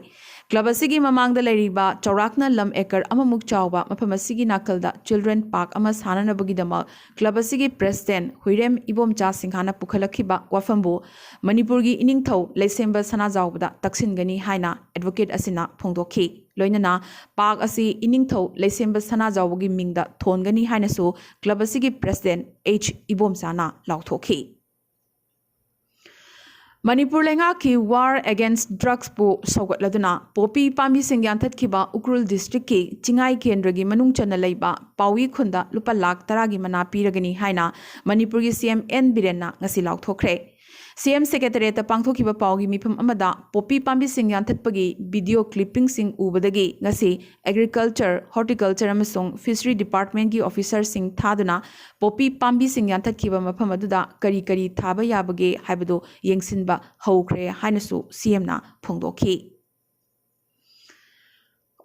club ꯑꯁꯤꯒꯤ ꯃꯃꯥꯡꯗ ꯂꯩꯔꯤꯕ ꯆꯥꯎꯔꯥꯛꯅ ꯂꯝ acre ꯑꯃꯃꯨꯛ ꯆꯥꯎꯕ ꯃꯐꯝ ꯑꯁꯤꯒꯤ ꯅꯥꯀꯜꯗ children park ꯑꯃ ꯁꯥꯅꯅꯕꯒꯤꯗꯃꯛ club ꯑꯁꯤꯒꯤ president ꯍꯨꯏꯔꯦꯝ ꯏꯕꯣꯝꯆꯥ ꯁꯤꯡꯍꯥꯅ ꯄꯨꯈꯠꯂꯛꯈꯤꯕ ꯋꯥꯐꯝꯕꯨ ꯃꯅꯤꯄꯨꯔꯒꯤ ꯏꯅꯤꯡꯊꯧ ꯂꯩꯁꯦꯝꯕ ꯁꯅꯥꯖꯥꯎꯕꯗ ꯇꯛꯁꯤꯟꯒꯅꯤ ꯍꯥꯏꯅ advocate ꯑꯁꯤꯅ ꯐꯣꯡꯗꯣꯛꯈꯤ꯫ ꯂꯣꯏꯅꯅ park ꯑꯁꯤ ꯏꯅꯤꯡꯊꯧ ꯂꯩꯁꯦꯝꯕ ꯁꯅꯥꯖꯥꯎꯕꯒꯤ ꯃꯤꯡꯗ ꯊꯣꯟꯒꯅꯤ ꯍꯥꯏꯅꯁꯨ club ꯑꯁꯤꯒꯤ president ꯑꯩꯆ ꯏꯕꯣꯝꯆꯥꯅ ꯂꯥꯎꯊꯣꯛꯈꯤ꯫ ꯃꯅꯤꯄꯨꯔ ꯂꯩꯉꯥꯛꯀꯤ war against drugsꯄꯨ ꯁꯧꯒꯠꯂꯗꯨꯅ ꯄꯣꯄꯤ ꯄꯥꯝꯕꯤꯁꯤꯡ ꯌꯥꯟꯊꯠꯈꯤꯕ ꯎꯈ꯭ꯔꯨꯜ districtꯀꯤ ꯆꯤꯡꯉꯥꯏ ꯀꯦꯟꯗ꯭ꯔꯒꯤ ꯃꯅꯨꯡ ꯆꯟꯅ ꯂꯩꯕ ꯄꯥꯎꯏ ꯈꯨꯟꯗ ꯂꯨꯄꯥ ꯂꯥꯈ ꯇꯔꯥꯒꯤ ꯃꯅꯥ ꯄꯤꯔꯒꯅꯤ ꯍꯥꯏꯅ ꯃꯅꯤꯄꯨꯔꯒꯤ ꯁꯤ ꯑꯦꯝ ꯑꯦꯟ ꯕꯤꯔꯦꯟꯅ ꯉꯁꯤ ꯂꯥꯎꯊꯣꯛꯈ꯭ꯔꯦ꯫ ꯁꯤ ꯑꯦꯝ secretariatꯇ ꯄꯥꯡꯊꯣꯛꯈꯤꯕ ꯄꯥꯎꯒꯤ ꯃꯤꯐꯝ ꯑꯃꯗ ꯄꯣꯄꯤ ꯄꯥꯝꯕꯤꯁꯤꯡ ꯌꯥꯟꯊꯠꯄꯒꯤ video clippingꯁꯤꯡ ꯎꯕꯗꯒꯤ ꯉꯁꯤ agriculture, horticulture ꯑꯃꯁꯨꯡ fishery departmentꯀꯤ officerꯁꯤꯡ ꯊꯥꯗꯨꯅ ꯄꯣꯄꯤ ꯄꯥꯝꯕꯤꯁꯤꯡ ꯌꯥꯟꯊꯠꯈꯤꯕ ꯃꯐꯝ ꯑꯗꯨꯗ ꯀꯔꯤ ꯀꯔꯤ ꯊꯥꯕ ꯌꯥꯕꯒꯦ ꯍꯥꯏꯕꯗꯨ ꯌꯦꯡꯁꯤꯟꯕ ꯍꯧꯈ꯭ꯔꯦ ꯍꯥꯏꯅꯁꯨ ꯁꯤ ꯑꯦꯝꯅ ꯐꯣꯡꯗꯣꯛꯈꯤ꯫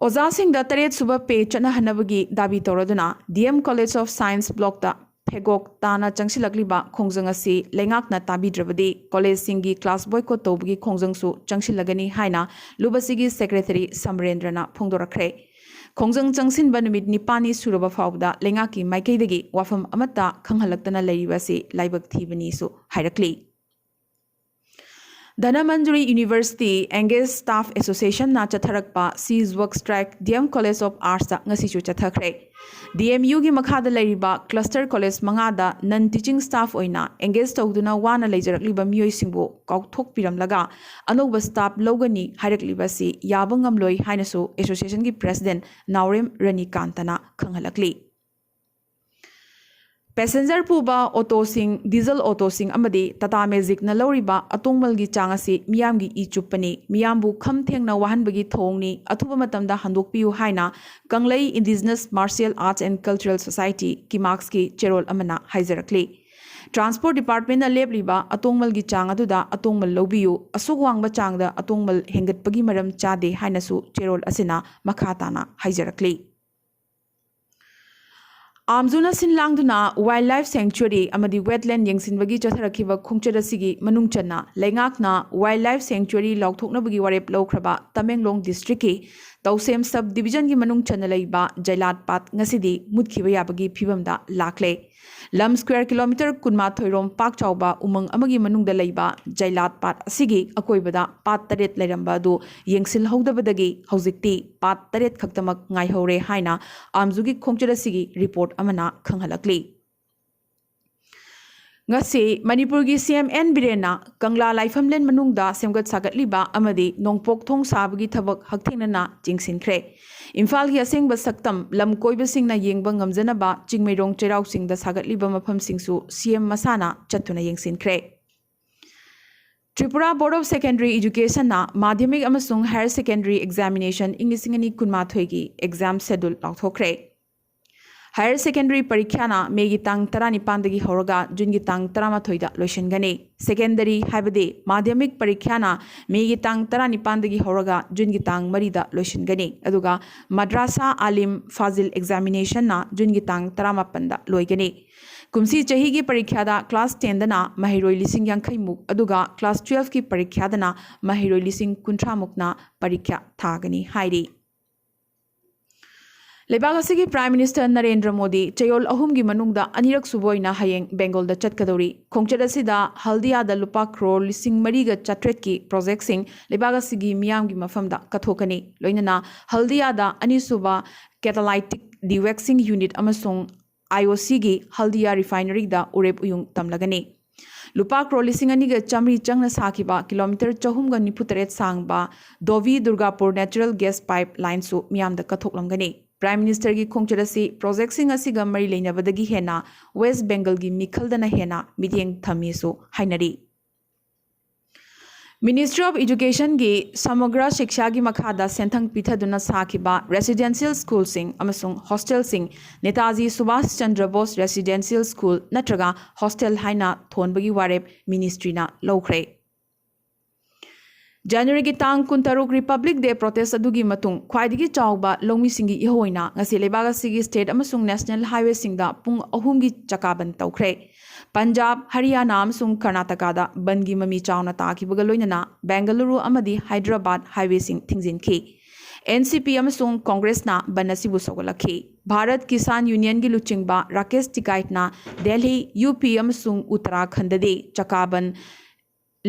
ꯑꯣꯖꯥꯁꯤꯡꯗ ꯇꯔꯦꯠ ꯁꯨꯕ pay ꯆꯠꯅꯍꯟꯅꯕꯒꯤ ꯗꯥꯕꯤ ꯇꯧꯔꯗꯨꯅ D M College of Science blockꯇ ꯐꯦꯒꯣꯛ ꯇꯥꯅ ꯆꯪꯁꯤꯜꯂꯛꯂꯤꯕ ꯈꯣꯡꯖꯪ ꯑꯁꯤ ꯂꯩꯉꯥꯛꯅ ꯇꯥꯕꯤꯗ꯭ꯔꯕꯗꯤ collegeꯁꯤꯡꯒꯤ class boycott ꯇꯧꯕꯒꯤ ꯈꯣꯡꯖꯪꯁꯨ ꯆꯪꯁꯤꯜꯂꯒꯅꯤ ꯍꯥꯏꯅ ꯂꯨꯕꯁꯤꯒꯤ secretary ꯁꯃꯔꯦꯟꯗ꯭ꯔꯅ ꯐꯣꯡꯗꯣꯔꯛꯈ꯭ꯔꯦ꯫ ꯈꯣꯡꯖꯪ ꯆꯪꯁꯤꯟꯕ ꯅꯨꯃꯤꯠ ꯅꯤꯄꯥꯜꯅꯤ ꯁꯨꯔꯕ ꯐꯥꯎꯕꯗ ꯂꯩꯉꯥꯛꯀꯤ ꯃꯥꯏꯀꯩꯗꯒꯤ ꯋꯥꯐꯝ ꯑꯃꯠꯇ ꯈꯪꯍꯜꯂꯛꯇꯅ ꯂꯩꯔꯤꯕ ꯑꯁꯤ ꯂꯥꯏꯕꯛ ꯊꯤꯕꯅꯤꯁꯨ ꯍꯥꯏꯔꯛꯂꯤ꯫ Dhanamanjuri University Engaged Staff Associationꯅ ꯆꯠꯊꯔꯛꯄ cease work strike D M College of Artsꯇ ꯉꯁꯤꯁꯨ ꯆꯠꯊꯈ꯭ꯔꯦ꯫ ꯗꯤ ꯑꯦꯝ ꯌꯨꯒꯤ ꯃꯈꯥꯗ ꯂꯩꯔꯤꯕ cluster college ꯃꯉꯥꯗ non teaching staff ꯑꯣꯏꯅ engage ꯇꯧꯗꯨꯅ ꯋꯥꯅ ꯂꯩꯖꯔꯛꯂꯤꯕ ꯃꯤꯑꯣꯏꯁꯤꯡꯕꯨ ꯀꯥꯎꯊꯣꯛꯄꯤꯔꯝꯂꯒ ꯑꯅꯧꯕ staff ꯂꯧꯒꯅꯤ ꯍꯥꯏꯔꯛꯂꯤꯕ ꯑꯁꯤ ꯌꯥꯕ ꯉꯝꯂꯣꯏ ꯍꯥꯏꯅꯁꯨ associationꯒꯤ president ꯅꯥꯎꯔꯦꯝ ꯔꯅꯤꯀꯥꯟꯇꯅ ꯈꯪꯍꯜꯂꯛꯂꯤ꯫ ꯄꯦꯁꯦꯟꯖꯔ ꯄꯨꯕ ꯑꯣꯇꯣꯁꯤꯡ, ꯗꯤꯖꯜ ꯑꯣꯇꯣꯁꯤꯡ ꯑꯃꯗꯤ ꯇꯥꯇꯥ ꯃꯦꯖꯤꯛꯅ ꯂꯧꯔꯤꯕ ꯑꯇꯣꯡꯃꯜꯒꯤ ꯆꯥꯡ ꯑꯁꯤ ꯃꯤꯌꯥꯝꯒꯤ ꯏ ꯆꯨꯞꯄꯅꯤ, ꯃꯤꯌꯥꯝꯕꯨ ꯈꯝ ꯊꯦꯡꯅ ꯋꯥꯍꯟꯕꯒꯤ ꯊꯧꯑꯣꯡꯅꯤ, ꯑꯊꯨꯕ ꯃꯇꯝꯗ ꯍꯟꯗꯣꯛꯄꯤꯌꯨ ꯍꯥꯏꯅ ꯀꯪꯂꯩ Indigenous Martial Arts and Cultural Society, ꯀꯤꯃꯥꯛꯁꯀꯤ ꯆꯦꯔꯣꯜ ꯑꯃꯅ ꯍꯥꯏꯖꯔꯛꯂꯤ꯫ ꯇ꯭ꯔꯥꯟꯁꯄꯣꯔꯠ ꯗꯤꯄꯥꯔꯠꯃꯦꯟꯅ ꯂꯦꯞꯂꯤꯕ ꯑꯇꯣꯡꯃꯜꯒꯤ ꯆꯥꯡ ꯑꯗꯨꯗ ꯑꯇꯣꯡꯃꯜ ꯂꯧꯕꯤꯌꯨ, ꯑꯁꯨꯛ ꯋꯥꯡꯕ ꯆꯥꯡꯗ ꯑꯇꯣꯡꯃꯜ ꯍꯦꯟꯒꯠꯄꯒꯤ ꯃꯔꯝ ꯆꯥꯗꯦ ꯍꯥꯏꯅꯁꯨ ꯆꯦꯔꯣꯜ ꯑꯁꯤꯅ ꯃꯈꯥ ꯇꯥꯅ ꯍꯥꯏꯖꯔꯛꯂꯤ꯫ ꯑꯥꯝꯖꯨꯅ ꯁꯤꯟ ꯂꯥꯡꯗꯨꯅ Wildlife Sanctuary ꯑꯃꯗꯤ Wetland ꯌꯦꯡꯁꯤꯟꯕꯒꯤ ꯆꯠꯊꯔꯛꯈꯤꯕ ꯈꯣꯡꯆꯠ ꯑꯁꯤꯒꯤ ꯃꯅꯨꯡ ꯆꯟꯅ ꯂꯩꯉꯥꯛꯅ Wildlife Sanctuary ꯂꯥꯎꯊꯣꯛꯅꯕꯒꯤ ꯋꯥꯔꯦꯞ ꯂꯧꯈ꯭ꯔꯕ ꯇꯃꯦꯡꯂꯣꯡ ꯗꯤꯁꯇ꯭ꯔꯤꯛꯀꯤ ꯇꯧꯁꯦꯝ ꯁꯕ ꯗꯤꯕꯤꯖꯟꯒꯤ ꯃꯅꯨꯡ ꯆꯟꯅ ꯂꯩꯕ ꯖꯩꯂꯥꯠ ꯄꯥꯠ ꯉꯁꯤꯗꯤ ꯃꯨꯠꯈꯤꯕ ꯌꯥꯕꯒꯤ ꯐꯤꯕꯝꯗ ꯂꯥꯛꯂꯦ꯫ ꯂꯝ ꯁ꯭ꯀ꯭ꯋꯦꯔ ꯀꯤꯂꯣꯃꯤꯇꯔ ꯀꯨꯟꯃꯥꯊꯣꯏ ꯔꯣꯝ ꯄꯥꯛ ꯆꯥꯎꯕ ꯎꯃꯪ ꯑꯃꯒꯤ ꯃꯅꯨꯡꯗ ꯂꯩꯕ ꯖꯩꯂꯥꯠ ꯄꯥꯠ ꯑꯁꯤꯒꯤ ꯑꯀꯣꯏꯕꯗ ꯄꯥꯠ ꯇꯔꯦꯠ ꯂꯩꯔꯝꯕ ꯑꯗꯨ ꯌꯦꯡꯁꯤꯜꯍꯧꯗꯕꯗꯒꯤ ꯍꯧꯖꯤꯛꯇꯤ ꯄꯥꯠ ꯇꯔꯦꯠ ꯈꯛꯇꯃꯛ ꯉꯥꯏꯍꯧꯔꯦ ꯍꯥꯏꯅ ꯑꯥꯝꯖꯨꯒꯤ ꯈꯣꯡꯆꯠ ꯑꯁꯤꯒꯤ ꯔꯤꯄꯣꯔꯠ ꯑꯃꯅ ꯈꯪꯍꯜꯂꯛꯂꯤ꯫ ꯉꯁꯤ ꯃꯅꯤꯄꯨꯔꯒꯤ ꯁꯤ ꯑꯦꯝ ꯑꯦꯟ ꯕꯤꯔꯦꯟꯅ ꯀꯪꯂꯥ ꯂꯥꯏꯐꯝꯂꯦꯟ ꯃꯅꯨꯡꯗ ꯁꯦꯝꯒꯠ ꯁꯥꯒꯠꯂꯤꯕ ꯑꯃꯗꯤ ꯅꯣꯡꯄꯣꯛ ꯊꯣꯡ ꯁꯥꯕꯒꯤ ꯊꯕꯛ ꯍꯛꯊꯦꯡꯅꯅ ꯌꯦꯡꯁꯤꯟꯈ꯭ꯔꯦ꯫ ꯏꯝꯐꯥꯜꯒꯤ ꯑꯁꯦꯡꯕ ꯁꯛꯇꯝ ꯂꯝ ꯀꯣꯏꯕꯁꯤꯡꯅ ꯌꯦꯡꯕ ꯉꯝꯖꯅꯕ ꯆꯤꯡꯃꯩꯔꯣꯡ ꯆꯩꯔꯥꯎ ꯆꯤꯡꯗ ꯁꯥꯒꯠꯂꯤꯕ ꯃꯐꯝꯁꯤꯡꯁꯨ ꯁꯤ ꯑꯦꯝ ꯃꯁꯥꯅ ꯆꯠꯇꯨꯅ ꯌꯦꯡꯁꯤꯟꯈ꯭ꯔꯦ꯫ ꯇ꯭ꯔꯤꯄꯨꯔꯥ ꯕꯣꯔꯗ ꯑꯣꯐ ꯁꯦꯀꯦꯟꯗꯔꯤ ꯏꯖꯨꯀꯦꯁꯟꯅ ꯃꯥꯙ꯭ꯌꯃꯤꯛ ꯑꯃꯁꯨꯡ ꯍꯥꯌꯔ ꯁꯦꯀꯦꯟꯗꯔꯤ ꯑꯦꯛꯖꯥꯃꯤꯅꯦꯁꯟ ꯏꯪ ꯂꯤꯁꯤꯡ ꯑꯅꯤ ꯀꯨꯟꯃꯥꯊꯣꯏꯒꯤ ꯑꯦꯛꯖꯥꯝ ꯁꯦꯗꯨꯜ ꯂꯥꯎꯊꯣꯛꯈ꯭ꯔꯦ꯫ ꯍꯥꯌꯔ ꯁꯦꯀꯦꯟꯗꯔꯤ ꯄꯔꯤꯈ꯭ꯌꯥꯅ ꯃꯦꯒꯤ ꯇꯥꯡ ꯇꯔꯥꯅꯤꯄꯥꯟꯗꯒꯤ ꯍꯧꯔꯒ ꯖꯨꯟꯒꯤ ꯇꯥꯡ ꯇꯔꯥꯃꯥꯊꯣꯏꯗ ꯂꯣꯏꯁꯤꯟꯒꯅꯤ꯫ ꯁꯦꯀꯦꯟꯗꯔꯤ ꯍꯥꯏꯕꯗꯤ ꯃꯥꯙ꯭ꯌꯃꯤꯛ ꯄꯔꯤꯈ꯭ꯌꯥꯅ ꯃꯦꯒꯤ ꯇꯥꯡ ꯇꯔꯥꯅꯤꯄꯥꯟꯗꯒꯤ ꯍꯧꯔꯒ ꯖꯨꯟꯒꯤ ꯇꯥꯡ ꯃꯔꯤꯗ ꯂꯣꯏꯁꯤꯟꯒꯅꯤ꯫ ꯑꯗꯨꯒ ꯃꯗ꯭ꯔꯥꯁꯥ ꯑꯥꯂꯤꯝ ꯐꯥꯖꯤꯜ ꯑꯦꯛꯖꯥꯃꯤꯅꯦꯁꯟꯅ ꯖꯨꯟꯒꯤ ꯇꯥꯡ ꯇꯔꯥꯃꯥꯄꯟꯗ ꯂꯣꯏꯒꯅꯤ꯫ ꯀꯨꯝꯁꯤ ꯆꯍꯤꯒꯤ ꯄꯔꯤꯈ꯭ꯌꯥꯗ ꯀ꯭ꯂꯥꯁ ꯇꯦꯟꯗꯅ ꯃꯍꯩꯔꯣꯏ ꯂꯤꯁꯤꯡ ꯌꯥꯡꯈꯩ ꯃꯨꯛ, ꯑꯗꯨꯒ ꯀ꯭ꯂꯥꯁ ꯇꯨꯋꯦꯜꯐꯀꯤ ꯄꯔꯤꯈ꯭ꯌꯥꯗꯅ ꯃꯍꯩꯔꯣꯏ ꯂꯤꯁꯤꯡ ꯀꯨꯟꯊ꯭ꯔꯥ ꯃꯨꯛꯅ ꯄꯔꯤꯈ꯭ꯌꯥ ꯊꯥꯒꯅꯤ ꯍꯥꯏꯔꯤ꯫ ꯂꯩꯕꯥꯛ ꯑꯁꯤꯒꯤ ꯄ꯭ꯔꯥꯏꯝ ꯃꯤꯅꯤꯁꯇꯔ ꯅꯔꯦꯟꯗ꯭ꯔ ꯃꯣꯗꯤ ꯆꯌꯣꯜ ꯑꯍꯨꯝꯒꯤ ꯃꯅꯨꯡꯗ ꯑꯅꯤꯔꯛ ꯁꯨꯕ ꯑꯣꯏꯅ ꯍꯌꯦꯡ ꯕꯦꯡꯒꯣꯜꯗ ꯆꯠꯀꯗꯧꯔꯤ꯫ ꯈꯣꯡꯆꯠ ꯑꯁꯤꯗ ꯍꯜꯗꯤꯌꯥꯗ ꯂꯨꯄꯥ ꯀ꯭ꯔꯣꯔ ꯂꯤꯁꯤꯡ ꯃꯔꯤꯒ ꯆꯥꯇ꯭ꯔꯦꯠꯀꯤ ꯄ꯭ꯔꯣꯖꯦꯛꯁꯤꯡ ꯂꯩꯕꯥꯛ ꯑꯁꯤꯒꯤ ꯃꯤꯌꯥꯝꯒꯤ ꯃꯐꯝꯗ ꯀꯠꯊꯣꯛꯀꯅꯤ꯫ ꯂꯣꯏꯅꯅ ꯍꯜꯗꯤꯌꯥꯗ ꯑꯅꯤꯁꯨꯕ ꯀꯦꯇꯥꯂꯥꯏꯇꯤꯛ ꯗꯤꯋꯦꯛꯁꯤꯡ ꯌꯨꯅꯤꯠ ꯑꯃꯁꯨꯡ ꯑꯥꯏ ꯑꯣ ꯁꯤꯒꯤ ꯍꯜꯗꯤꯌꯥ ꯔꯤꯐꯥꯏꯅꯔꯤꯗ ꯎꯔꯦꯞ ꯎꯌꯨꯡ ꯇꯝꯂꯒꯅꯤ꯫ ꯂꯨꯄꯥ ꯀ꯭ꯔꯣꯔ ꯂꯤꯁꯤꯡ ꯑꯅꯤꯒ ꯆꯥꯃꯔꯤ ꯆꯪꯅ ꯁꯥꯈꯤꯕ ꯀꯤꯂꯣꯃꯤꯇꯔ ꯆꯍꯨꯝꯒ ꯅꯤꯐꯨ ꯇꯔꯦꯠ ꯁꯥꯡꯕ ꯗꯣꯚꯤ ꯗꯨꯔꯒꯥꯄꯨꯔ natural gas pipe lineꯁꯨ ꯃꯤꯌꯥꯝꯗ ꯀꯠꯊꯣꯛꯂꯝꯒꯅꯤ꯫ Prime Ministerꯒꯤ ꯈꯣꯡꯆꯠ ꯑꯁꯤ projectꯁꯤꯡ ꯑꯁꯤꯒ ꯃꯔꯤ ꯂꯩꯅꯕꯗꯒꯤ ꯍꯦꯟꯅ West Bengalꯒꯤ ꯃꯤꯈꯜꯗꯅ ꯍꯦꯟꯅ ꯃꯤꯠꯌꯦꯡ ꯊꯝꯃꯤꯁꯨ ꯍꯥꯏꯅꯔꯤ꯫ Ministry of Educationꯒꯤ ꯁꯃꯒ꯭ꯔ ꯁꯤꯛꯁꯥꯒꯤ ꯃꯈꯥꯗ ꯁꯦꯟꯊꯪ ꯄꯤꯊꯗꯨꯅ ꯁꯥꯈꯤꯕ residential schoolꯁꯤꯡ ꯑꯃꯁꯨꯡ hostelꯁꯤꯡ ꯅꯦꯇꯥꯖꯤ ꯁꯨꯚꯥꯁ ꯆꯟꯗ꯭ꯔ ꯕꯣꯁ Residential School ꯅꯠꯇ꯭ꯔꯒ hostel ꯍꯥꯏꯅ ꯊꯣꯟꯕꯒꯤ ꯋꯥꯔꯦꯞ ministryꯅ ꯂꯧꯈ꯭ꯔꯦ꯫ Januaryꯒꯤ ꯇꯥꯡ ꯀꯨꯟꯇꯔꯨꯛ Republic Day protest ꯑꯗꯨꯒꯤ ꯃꯇꯨꯡ ꯈ꯭ꯋꯥꯏꯗꯒꯤ ꯆꯥꯎꯕ ꯂꯧꯃꯤꯁꯤꯡꯒꯤ ꯏꯍꯧ ꯑꯣꯏꯅ ꯉꯁꯤ ꯂꯩꯕꯥꯛ ꯑꯁꯤꯒꯤ state ꯑꯃꯁꯨꯡ national highwayꯁꯤꯡꯗ ꯄꯨꯡ ꯑꯍꯨꯝꯒꯤ ꯆꯀꯥ ꯕꯟ ꯇꯧꯈ꯭ꯔꯦ꯫ ꯄꯟꯖꯥꯕ, ꯍꯔꯤꯌꯥꯅꯥ ꯑꯃꯁꯨꯡ ꯀꯔꯅꯥꯇꯀꯥꯗ ꯕꯟꯒꯤ ꯃꯃꯤ ꯆꯥꯎꯅ ꯇꯥꯈꯤꯕꯒ ꯂꯣꯏꯅꯅ ꯕꯦꯡꯒꯂꯨꯔꯨ ꯑꯃꯗꯤ ꯍꯥꯏꯗ꯭ꯔꯕꯥꯗ highwayꯁꯤꯡ ꯊꯤꯡꯖꯤꯟꯈꯤ꯫ NCP ꯑꯃꯁꯨꯡ Congressꯅ ꯕꯟ ꯑꯁꯤꯕꯨ ꯁꯧꯒꯠꯂꯛꯈꯤ꯫ ꯚꯥꯔꯠ ꯀꯤꯁꯥꯟ Unionꯒꯤ ꯂꯨꯆꯤꯡꯕ ꯔꯥꯀꯦꯁ ꯇꯤꯀꯥꯏꯠꯅ ꯗꯦꯜꯍꯤ, UP ꯑꯃꯁꯨꯡ ꯎꯠꯇꯔꯥꯈꯟꯗꯗꯤ ꯆꯀꯥ ꯕꯟ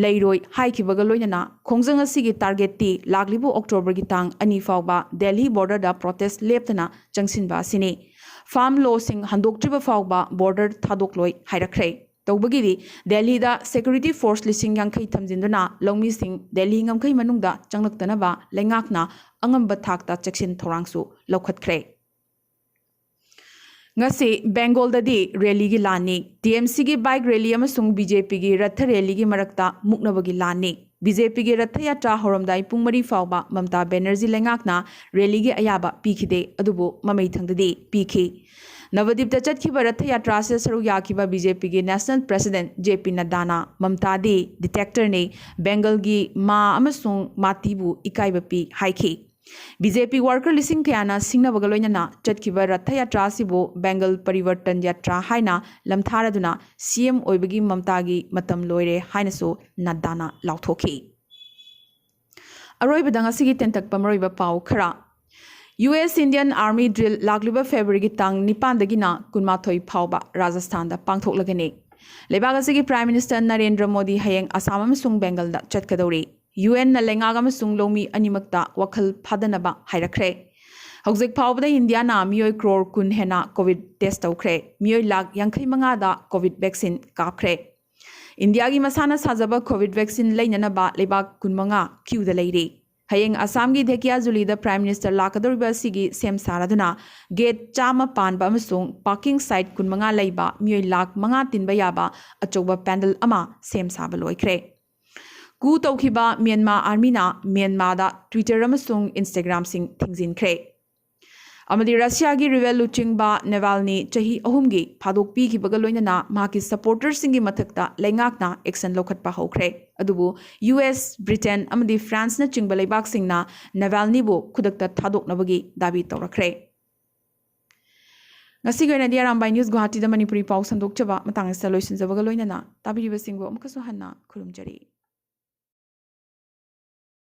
ꯂꯩꯔꯣꯏ ꯍꯥꯏꯈꯤꯕꯒ ꯂꯣꯏꯅꯅ ꯈꯣꯡꯖꯪ ꯑꯁꯤꯒꯤ targetꯇꯤ ꯂꯥꯛꯂꯤꯕ Octoberꯒꯤ ꯇꯥꯡ ꯑꯅꯤ ꯐꯥꯎꯕ ꯗꯦꯜꯍꯤ borderꯗ protest ꯂꯦꯞꯇꯅ ꯆꯪꯁꯤꯟꯕ ꯑꯁꯤꯅꯤ꯫ Farm lawꯁꯤꯡ ꯍꯟꯗꯣꯛꯇ꯭ꯔꯤꯕ ꯐꯥꯎꯕ border ꯊꯥꯗꯣꯛꯂꯣꯏ ꯍꯥꯏꯔꯛꯈ꯭ꯔꯦ꯫ ꯇꯧꯕꯒꯤꯗꯤ ꯗꯦꯜꯍꯤꯗ security force ꯂꯤꯁꯤꯡ ꯌꯥꯡꯈꯩ ꯊꯝꯖꯤꯟꯗꯨꯅ ꯂꯧꯃꯤꯁꯤꯡ ꯗꯦꯜꯍꯤ ꯉꯝꯈꯩ ꯃꯅꯨꯡꯗ ꯆꯪꯂꯛꯇꯅꯕ ꯂꯩꯉꯥꯛꯅ ꯑꯉꯝꯕ ꯊꯥꯛꯇ ꯆꯦꯛꯁꯤꯟ ꯊꯧꯔꯥꯡꯁꯨ ꯂꯧꯈꯠꯈ꯭ꯔꯦ꯫ ꯉꯁꯤ ꯕꯦꯡꯒꯣꯜꯗꯗꯤ rallyꯒꯤ ꯂꯥꯟꯅꯤ꯫ TMCꯒꯤ bike rally ꯑꯃꯁꯨꯡ BJPꯒꯤ ꯔꯊ rallyꯒꯤ ꯃꯔꯛꯇ ꯃꯨꯛꯅꯕꯒꯤ ꯂꯥꯟꯅꯤ꯫ BJPꯒꯤ ꯔꯊ ꯌꯥꯇ꯭ꯔꯥ ꯍꯧꯔꯝꯗꯥꯏ ꯄꯨꯡ ꯃꯔꯤ ꯐꯥꯎꯕ ꯃꯃꯇꯥ ꯕꯦꯅꯔꯖꯤ ꯂꯩꯉꯥꯛꯅ rallyꯒꯤ ꯑꯌꯥꯕ ꯄꯤꯈꯤꯗꯦ, ꯑꯗꯨꯕꯨ ꯃꯃꯩꯊꯪꯗꯗꯤ ꯄꯤꯈꯤ꯫ ꯅꯕꯗꯤꯞꯇ ꯆꯠꯈꯤꯕ ꯔꯊ ꯌꯥꯇ꯭ꯔꯥ ꯑꯁꯤꯗ ꯁꯔꯨꯛ ꯌꯥꯈꯤꯕ BJPꯒꯤ national president JP ꯅꯗ꯭ꯗꯥꯅ ꯃꯃꯇꯥꯗꯤ dictatorꯅꯤ, ꯕꯦꯡꯒꯜꯒꯤ ꯃꯥ ꯑꯃꯁꯨꯡ ꯃꯥꯇꯤꯕꯨ ꯏꯀꯥꯏꯕ ꯄꯤ ꯍꯥꯏꯈꯤ꯫ BJP worker ꯂꯤꯁꯤꯡ ꯀꯌꯥꯅ ꯁꯤꯡꯅꯕꯒ ꯂꯣꯏꯅꯅ ꯆꯠꯈꯤꯕ ꯔꯊ ꯌꯥꯇ꯭ꯔꯥ ꯑꯁꯤꯕꯨ ꯕꯦꯡꯒꯜ ꯄꯔꯤꯋꯔꯇꯟ ꯌꯥꯇ꯭ꯔꯥ ꯍꯥꯏꯅ ꯂꯝꯊꯥꯔꯗꯨꯅ CM ꯑꯣꯏꯕꯒꯤ ꯃꯃꯇꯥꯒꯤ ꯃꯇꯝ ꯂꯣꯏꯔꯦ ꯍꯥꯏꯅꯁꯨ ꯅꯗ꯭ꯗꯥꯅ ꯂꯥꯎꯊꯣꯛꯈꯤ꯫ ꯑꯔꯣꯏꯕꯗ ꯉꯁꯤꯒꯤ ꯇꯦꯟꯇꯛꯄ ꯃꯔꯨꯑꯣꯏꯕ ꯄꯥꯎ ꯈꯔ꯫ US Indian Army drill ꯂꯥꯛꯂꯤꯕ Februaryꯒꯤ ꯇꯥꯡ ꯅꯤꯄꯥꯟꯗꯒꯤꯅ ꯀꯨꯟꯃꯥꯊꯣꯏ ꯐꯥꯎꯕ ꯔꯥꯖꯁꯊꯥꯟꯗ ꯄꯥꯡꯊꯣꯛꯂꯒꯅꯤ꯫ ꯂꯩꯕꯥꯛ ꯑꯁꯤꯒꯤ Prime Minister ꯅꯔꯦꯟꯗ꯭ꯔ ꯃꯣꯗꯤ ꯍꯌꯦꯡ ꯑꯁꯥꯝ ꯑꯃꯁꯨꯡ ꯕꯦꯡꯒꯜꯗ ꯆꯠꯀꯗꯧꯔꯤ꯫ UNꯅ ꯂꯩꯉꯥꯛ ꯑꯃꯁꯨꯡ ꯂꯧꯃꯤ ꯑꯅꯤꯃꯛꯇ ꯋꯥꯈꯜ ꯐꯥꯗꯅꯕ ꯍꯥꯏꯔꯛꯈ꯭ꯔꯦ꯫ ꯍꯧꯖꯤꯛ ꯐꯥꯎꯕꯗ ꯏꯟꯗꯤꯌꯥꯅ ꯃꯤꯑꯣꯏ crore ꯀꯨꯟ ꯍꯦꯟꯅ COVID test ꯇꯧꯈ꯭ꯔꯦ꯫ ꯃꯤꯑꯣꯏ ꯂꯥꯈ ꯌꯥꯡꯈꯩ ꯃꯉꯥꯗ COVID vaccine ꯀꯥꯞꯈ꯭ꯔꯦ꯫ ꯏꯟꯗꯤꯌꯥꯒꯤ ꯃꯁꯥꯅ ꯁꯥꯖꯕ COVID vaccine ꯂꯩꯅꯅꯕ ꯂꯩꯕꯥꯛ ꯀꯨꯟꯃꯉꯥ queueꯗ ꯂꯩꯔꯤ꯫ ꯍꯌꯦꯡ ꯑꯁꯥꯝꯒꯤ ꯙꯦꯀꯤꯌꯥꯖꯨꯂꯤꯗ Prime Minister ꯂꯥꯛꯀꯗꯧꯔꯤꯕ ꯑꯁꯤꯒꯤ ꯁꯦꯝ ꯁꯥꯔꯗꯨꯅ gate ꯆꯥꯝꯃ ꯄꯥꯟꯕ ꯑꯃꯁꯨꯡ parking site ꯀꯨꯟꯃꯉꯥ ꯂꯩꯕ ꯃꯤꯑꯣꯏ ꯂꯥꯈ ꯃꯉꯥ ꯇꯤꯟꯕ ꯌꯥꯕ ꯑꯆꯧꯕ pandal ꯑꯃ ꯁꯦꯝ ꯁꯥꯕ ꯂꯣꯏꯈ꯭ꯔꯦ꯫ Coup ꯇꯧꯈꯤꯕ ꯃ꯭ꯌꯥꯟꯃꯥ armyꯅ ꯃ꯭ꯌꯥꯟꯃꯥꯗ Twitter ꯑꯃꯁꯨꯡ Instagramꯁꯤꯡ ꯊꯤꯡꯖꯤꯟꯈ꯭ꯔꯦ꯫ ꯑꯃꯗꯤ ꯔꯁꯤꯌꯥꯒꯤ rebel ꯂꯨꯆꯤꯡꯕ ꯅꯦꯚꯥꯜꯅꯤ ꯆꯍꯤ ꯑꯍꯨꯝꯒꯤ ꯐꯥꯗꯣꯛꯄꯤꯈꯤꯕꯒ ꯂꯣꯏꯅꯅ ꯃꯍꯥꯛꯀꯤ supporterꯁꯤꯡꯒꯤ ꯃꯊꯛꯇ ꯂꯩꯉꯥꯛꯅ action ꯂꯧꯈꯠꯄ ꯍꯧꯈ꯭ꯔꯦ꯫ ꯑꯗꯨꯕꯨ ꯌꯨ ꯑꯦꯁ, ꯕ꯭ꯔꯤꯇꯦꯟ ꯑꯃꯗꯤ ꯐ꯭ꯔꯥꯟꯁꯅꯆꯤꯡꯕ ꯂꯩꯕꯥꯛꯁꯤꯡꯅ ꯅꯦꯚꯥꯜꯅꯤꯕꯨ ꯈꯨꯗꯛꯇ ꯊꯥꯗꯣꯛꯅꯕꯒꯤ ꯗꯥꯕꯤ ꯇꯧꯔꯛꯈ꯭ꯔꯦ꯫ ꯉꯁꯤꯒꯤ ꯑꯣꯏꯅꯗꯤ ꯑꯔꯥꯝꯕꯥꯏ ꯅ꯭ꯌꯨꯁ ꯒꯨꯋꯥꯍꯥꯇꯤꯗ ꯃꯅꯤꯄꯨꯔꯤ ꯄꯥꯎ ꯁꯟꯗꯣꯛꯆꯕ ꯃꯇꯥꯡ ꯑꯁꯤꯗ ꯂꯣꯏꯁꯤꯟꯖꯕꯒ ꯂꯣꯏꯅꯅ ꯇꯥꯕꯤꯔꯤꯕꯁꯤꯡꯕꯨ ꯑꯃꯨꯛꯀꯁꯨ ꯍꯟꯅ ꯈꯨꯔꯨꯝꯖꯔꯤ꯫